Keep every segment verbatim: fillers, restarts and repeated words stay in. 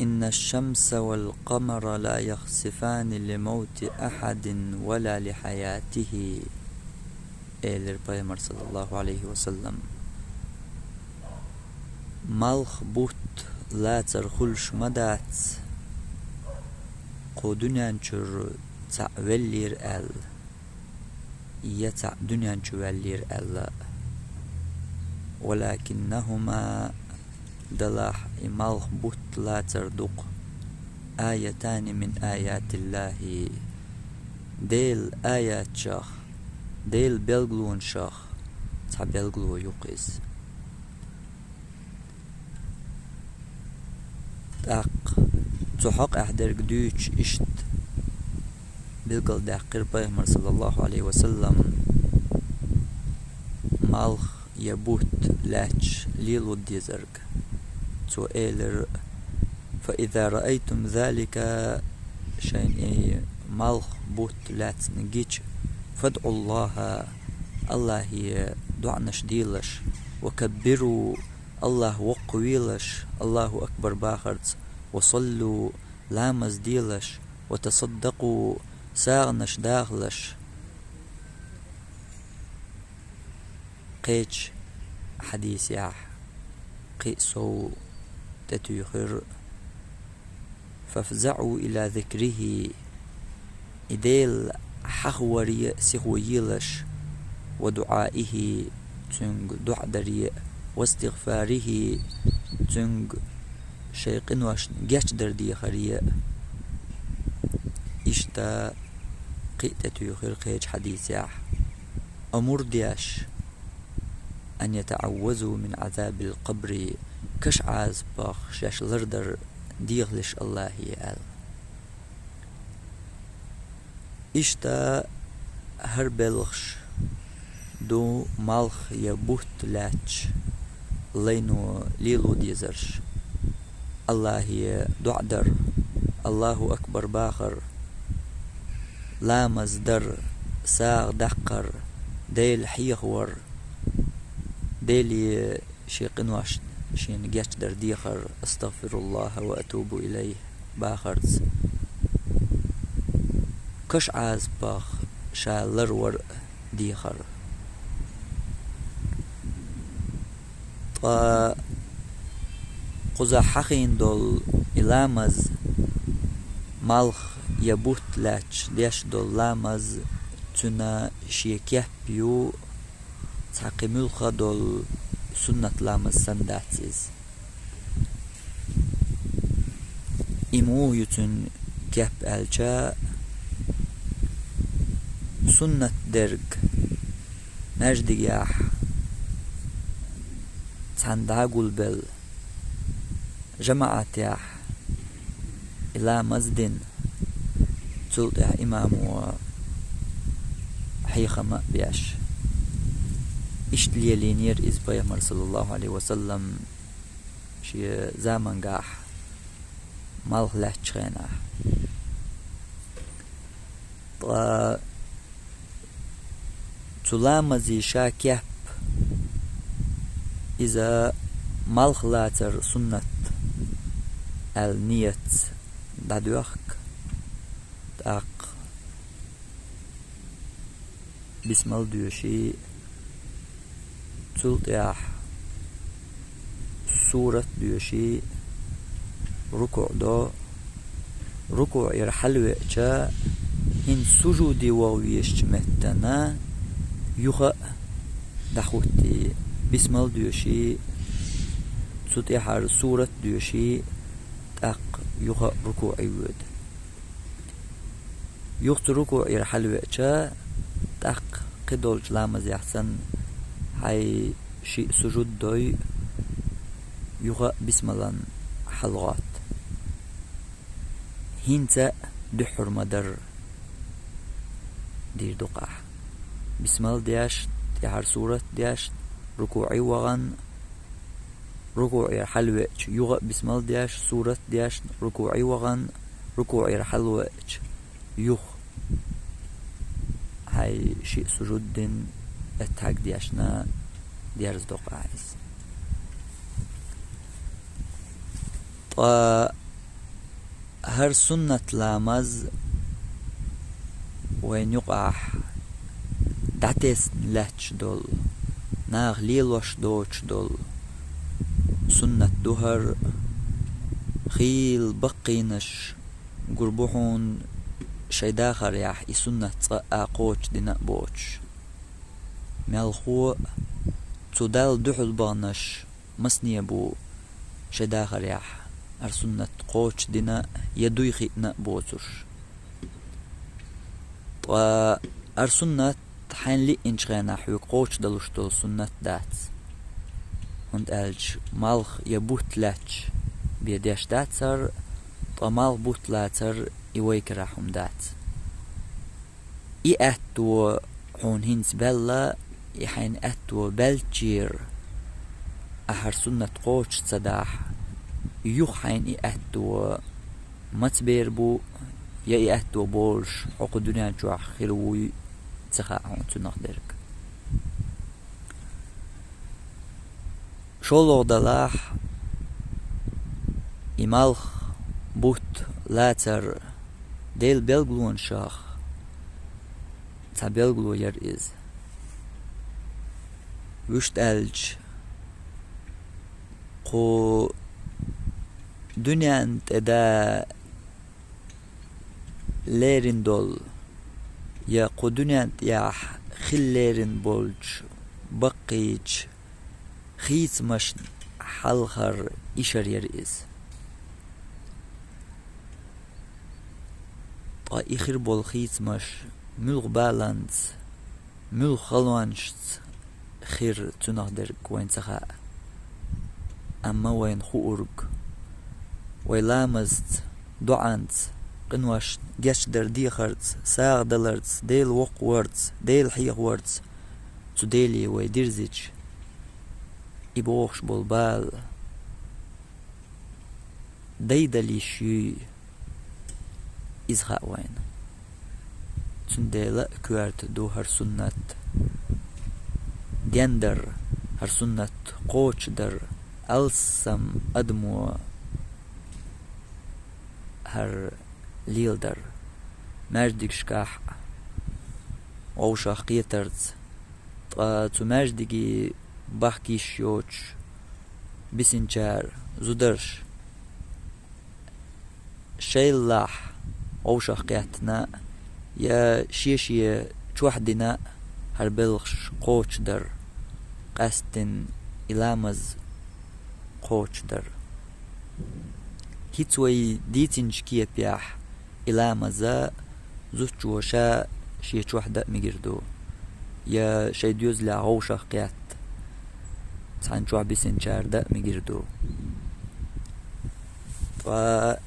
إن الشمس والقمر لا يخسفان لموت أحد ولا لحياته, элира пайхамара, саллаллаху Ӏалайхи ва саллам. Малх, бутт лацар хуьлуш ма дац, кху дуьнен чуьра цхьаъ веллера аьлла, я цхьаъ дуьнен чу ваьллера аьлла. ولكنهما, делахь и малх, бутт лацар ду-кх, آيتان من آيات الله, Делан аятех, Делан билгалонех цхьа билгало ю-кх иза. ТӀаккха цу хьокъехь дерг дуьйцуш иштта билгалдаьккхира пайхамара, саллаллаху Ӏалайхи ва саллам, малх я бутт лаьтташ лело дезарг. Цо элира: فإذا رأيتم ذلك, шайна и малх, бутт лаьцна гича, فادعوا الله, Аллахье доӀанаш делаш, وكبروا, Аллахь воккхавелаш, الله أكبر бахарца, وصلوا, ламаз делаш, وتصدقوا, сагӀанаш дахалаш. Кхечу хьадисехь кхин а сов тӀетуьйхира: فافزعوا إلى ذكره, и Дела хьахаваре сихо елаш, ودعائه, цуьнга доӀа даре, واستغفاره, цуьнга шайн къиношна гечдар дехаре. Иштта кхин а тӀетуьйхира кхечу хьадисехь: أمر деш, أن يتعوذوا من عذاب القبر, каш Ӏазапах шаьш лардар дехалаш Аллахье аьлла. Иштта хӀара белхаш ду малх я бутт лаьтташ лайно лело дезарш: Аллахье доӀа дар, Аллаху акбар бахар, ламаз дар, сагӀа даккхар, Дела хьехавар, Деле шен къиношна шена гечдар дехар, أستغفر الله وأتوب إليه бахарца, каш Ӏазапах ша ларвар а дехар. Ткъа кхузахь хьахийна долу и ламаз, малх я бутт лаьтташ деш долу ламаз, цуьнан шен кеп ю, цхьа кхин муьлхха а долу суннат ламаз санна дац иза. И муха ю цуьнан кеп аьлча, суннат дерг маьждигехь цхьаьна дӀа а гулбелла, жамаӀатехь и ламаз а дина, цул тӀаьхьа имамо хьехам а беш. Иштта лелийнера иза пайхамар, саллаллаху Ӏалайхи ва саллам, шен заманчохь малх лаьттачу хенахь. Ткъа цу ламазан ша кеп, иза малх лацар суннат аьлла, ниятца дӀадоьхку, тӀаккха бисмал доьший, цул тӀаьхьа сурат доьший, рукуӀ до, рукуӀера хьалавеача, хӀинца сужуде ваха везачу меттана юха а дӀахӀуттий, бисмал доьший, цу тӀаьхьара сурат доьший, тӀаккха юха а рукуӀе воьду. Юха цу рукуӀера хьалавеача, тӀаккха кхидолчу ламазехь санна, хьайн шиъ сужуд дой, юха а бисмалан хьалагӀотта. ХӀинца а дуьххьара ма-дарра дийр ду-кх ахь. Бисмал деш, тӀаьхьара сурат деш, рукуӀе вахана, рукуӀера хьалавеача, юха а бисмал деш, сурат деш, рукуӀе вахана, рукуӀера хьалавеача, юха хьайн шиъ сужуд дина, аттахьият дешна, дерзадо-кх ахь иза. Ткъа ХӀара суннат ламаз вайн юкъахь дӀатесна лаьтташ долу, наха лелош доцуш долу суннат ду хӀара. Хийла баккхийнаш гур бу хьуна шайн дахарехь и суннат цкъа а кхочушдина а боцуш. Мелхо а, цу Далла дуьхьал баханаш масане бу шайн дахарехь хӀара суннат кхочушдина а, я дуй хиъна а боцурш. Ткъа хӀара суннат хьайна лиъначу хенахь хьоьга кхочушдалуш долу суннат дац. ХӀунда аьлча малх я бутт лаьтташ бен деш дац хӀара, ткъа малх, бутт лацар и вай карахь хӀума дац. И аьтто хьуна хӀинца баьлла, и хьайна аьтто баьллачера ахь хӀара суннат кхочуш ца дахь, юха хьайна и аьтто маца бер бу, я и аьтто болуш хьо кху дуьнен чохь хир вуй, ца хаьа хьуна цунах дерг. ШолгӀа делахь, и малх, бутт лацар Делан билгалонашах цхьа билгало яра иза. Вуьшта аьлча, кху дуьнен тӀе да лерина долу, я кху дуьнен тӀехь хила лерина болчу баккхийчу хийцамашна хьалхара ишар яра иза. Ткъа и хир болу хийцамаш муьлха баланца, муьлха халонашца хир, цунах дерг вайна ца хаьа. Амма вайна хуург: вай ламазца, доӀанца, къиношна гечдар дехарца, сагӀа даларца, Дела воккхаварца, Дела хьехаварца цу Деле вай дирзича, и бохуш болу бала дайдала йиш юй, иза хаьа вайна. Цундела а коьрта ду хӀара суннат дендар, хӀара суннат кхочушдар, алссам адамо хӀара леладар. Маьждигашкахь вовшах кхетарца, ткъа цу маьждиге бахка йиш йоцуш бисинчара зударша шайллахь вовшах кхеттина а, я шен-шен чохь дина а хӀара белхаш кхочушдар, къаьсттина и ламаз кхочушдар. ХӀинца вай дийцинчу кепехь и ламаз зудчо ша шен чохь дан а мегар ду, я шайн доьзалехь вовшах кхетта цхьана чохь бисинчара дан а мегар ду. Ткъа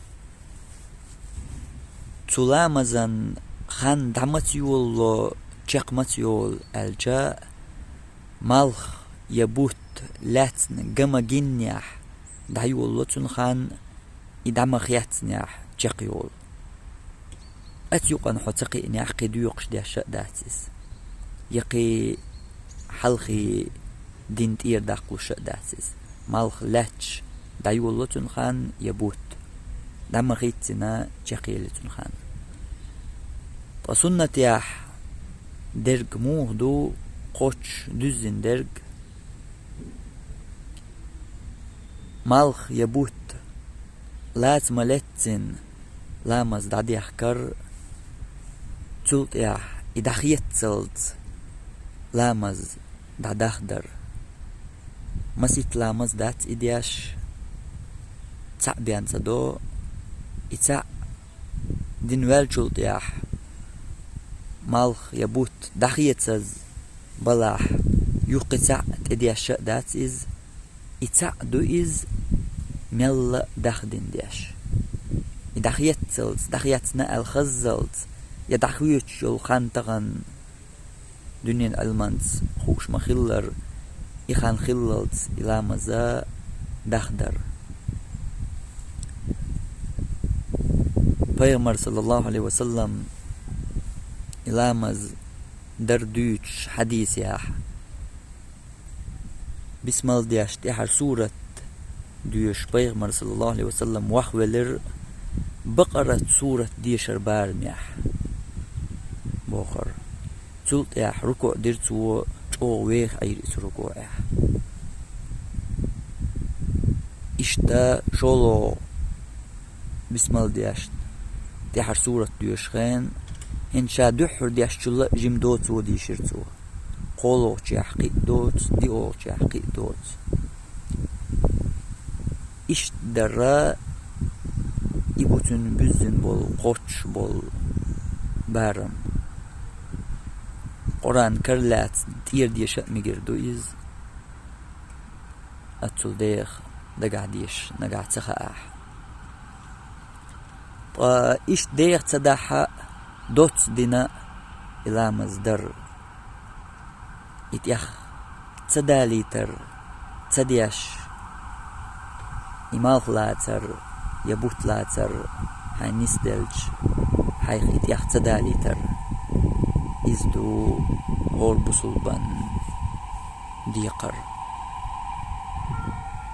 цу ламазан хан дӀа маца йолало, чекх маца йолу аьлча, малх я бутт лаьцна ган ма-гиннехь дӀайолало цуьнан хан, и дӀа ма-хецнехь чекхйолу. Оцу юкъана хьо ца кхиънехь, кхин доькъуш деш а дац иза, я кхин хьалхе дин тӀера даккхалуш а дац иза. Малх лаьтташ дӀайолало цуьнан хан я бутт, дӀа ма-хецна чекхйолу цуьнан хан. Ткъа суннатехь дерг муха ду, кхоччуш дуьззина дерг? Малх я бутт лаца ма-леццина ламаз дӀадехкар, цул тӀаьхьа и дӀахеццалц ламаз дӀадахдар. Масийтта ламаз дац и деш, цхьаъ бен ца до, и цхьаъ дина ваьллачул тӀаьхьа малх я бутт дӀахецаза балахь, юххе цхьаъ тӀедеш а дац иза, и цхьаъ ду иза мелла а дахдина деш. И дӀахеццалц, дӀахецна аьлла хаззалц, я дӀахоьцуш йолу хан тахана дуьненан Ӏилманца хууш ма-хиллара, и хан хиллалц и ламаз дахдар. Пайхамар, саллаллаху Ӏалайхи ва саллам, и ламаз дар дуьйцуш хьадисехь, бисмал деш, тӀаьхьара сурат доьшуш, Пайхамар, саллаллаху Ӏалайхи ва саллам, вахвелира, Бакъарат сурат дешар барамехь, бохура. Цул тӀаьхьа рукуӀ дира цо, чӀогӀа веха Ӏийра иза рукуӀехь. Иштта шолгӀа бисмал деш, тӀаьхьара сурат доьшуш хенахь, хӀинца ша дуьххьара дешчул а жима доцо дийшира цо. КхоалгӀачех кхин а доцу, диъалгӀачех кхин а доцу. Иштта дара, и бу цуьнан буьззина болу, кхоччуш болу барам. Къуръан кара лаьцна тӀера деша а мегар ду иза. Оццул деха дагахь дешаш нагахь ца хаахь. Ткъа иштта деха ца дахь а, доцца дина и ламаз дар. И тӀех ца далийтар, ца деш, и малх лацар я бутт лацар хьайн нисделча, хьайх и тӀех ца далийтар, иза ду хӀора бусулбан декхар.